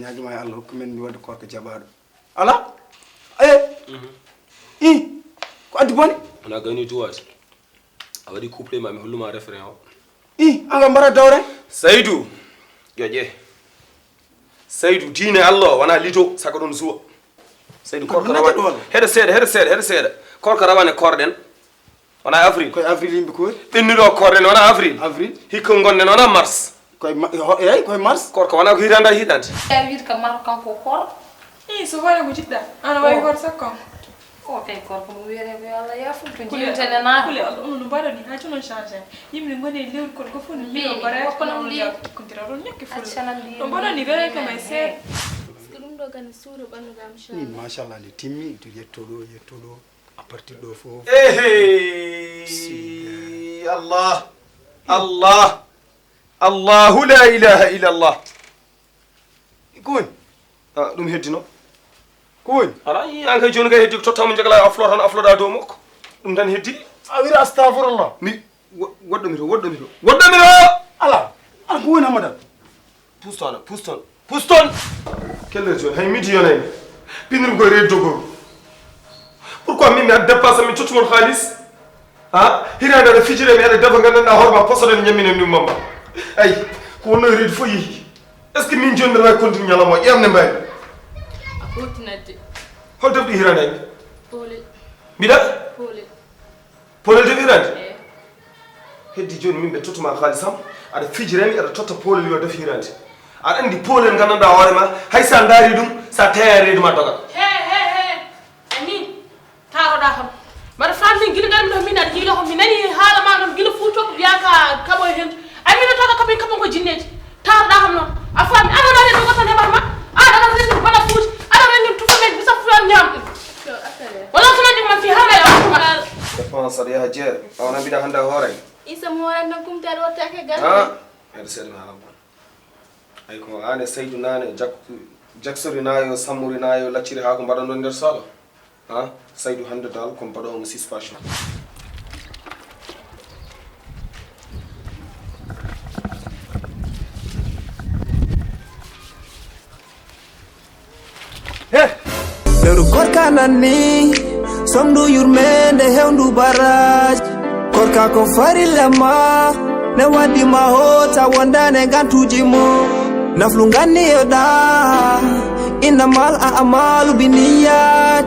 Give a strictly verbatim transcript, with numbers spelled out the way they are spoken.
Ñaagima e Allah hokku men mi waɗde koorka jaɓaaɗo. Ala? E? I? Ko addi bone? Wona gayni duwaade. A waɗi couple ma, mi holluma refrain o. I? Anga mbaɗa dawre? Saydu. Yo ƴe. Saydu, diine Allah o, wona lido, saka ɗon suwa. Saydu, koorka rawane. Heɗe seeɗa, heɗe seeɗa, heɗe seeɗa. Koorka rawane koorɗen. Wona avril. Koye avril yimɓe koori. Ɓennuɗo koorɗen wona avril. Avril. Hikka gonɗen wona mars. Koye ma-, ho-, eyyi, koye mars. Koorka wona ko hitande, hitande. Ya wiide kam maro kanko koor. Ii, so hoore ko jiɗɗa. Ana wawi hoore sakko kanko. O kay koorka mo wiyete ko yo Allah yaafun to jiwtene naata. Kule Allah, ɗum no mbaɗani, ha jooni on changé. Yimɓe ngoni e lewru koɗo ko fof no mbiyo ko reeto kono on jaa tokkondira ɗon ñakke fulla. Ɗum mbaɗani were kam e seeɗa. Parce que ɗum ɗo kadi suura ɓandu kam. Ni, machallah, nde timmi, to yetto ɗo, yetto ɗo. À partir ɗo fof. Ehe! Allah! Allah! Allahu la ilaha illallah! Ko woni? Ah, ɗum heddino. Ko woni? Ala, yi, an kay jooni kay heddi ko totta mo jagala, a flota tan, a flota dow makko. Ɗum tan heddi. A wira astafurallah. Mi, wo-, woɗɗo mi to, woɗɗo mi to, woɗɗo mi to! Ala, ala ko woni Hamada? Pus toon, pus toon, pus toon! Quelle heure jooni? Hay midi yonay mi. Pinir mi koye reedu dogoru. Pourquoi min mi adda dépasse, min totti mon xaalis? Ha? Hiraade aɗa fijire mi, aɗa defa, nganndanɗaa hoore ma posoɗen ñamminen ɗum mamma. Ay, ko wonno reedu fof yehi. Est-ce que min jooni mbiɗa wawi continue ñalawma o? Ƴeewam ne mbawi. A foti nadde. Hol defɗi hiraade ay mi? Poolel. Mbiɗa? Poolel. Poolel defirande? Eey. Heddi jooni min ɓe tottuma xaalis am, aɗa fijirani, aɗa totta poolel yo defirande. Aɗa anndi poolel nganndanɗaa hoore ma, hay so a ndaari ɗum, so a tawi reedu ma dogal. He, he, he. Amin. Taaroɗaa kam. Mbaɗa faam min gila ngarmi ɗo min aɗa yiilo ko mi nani haala ma ɗon gila Fuuta ko mbiyaa ka kaɓo e henndu. Ay min o tawa ka kaɓo en kaɓon ko jinneeji. Taaroɗaa kam noon. A faami, aɗa waɗa ɗum tan heɓat ma. Aɗa waɗa rewde bana Fuuta. Aɗa waɗa ñun tufa men bisa fulan ñaam. Wala ko nanndi ma fi haala ya. Dépense aɗa yaha jeere. A wona mbiɗa hannde a hoore. Isa mo waran nan kumtaade wattaake e galle. Ha? Aɗa seeɗa mi haala ma. Ay ko aan e Saydu naane jak-, jaksorinayo, sammurinaayo, lacciri haa ko mbaɗanɗon nder saala. Ha? Saydu hannde dal ko mbaɗoowo mo suspension. He! Lewru korka nanni, somdu yurmeende hewndu baraj. Korka ko farilla ma, ne waddi ma hoota wondane gantuji mo. Naflu nganniyoɗa, innamal a amalu biniyat.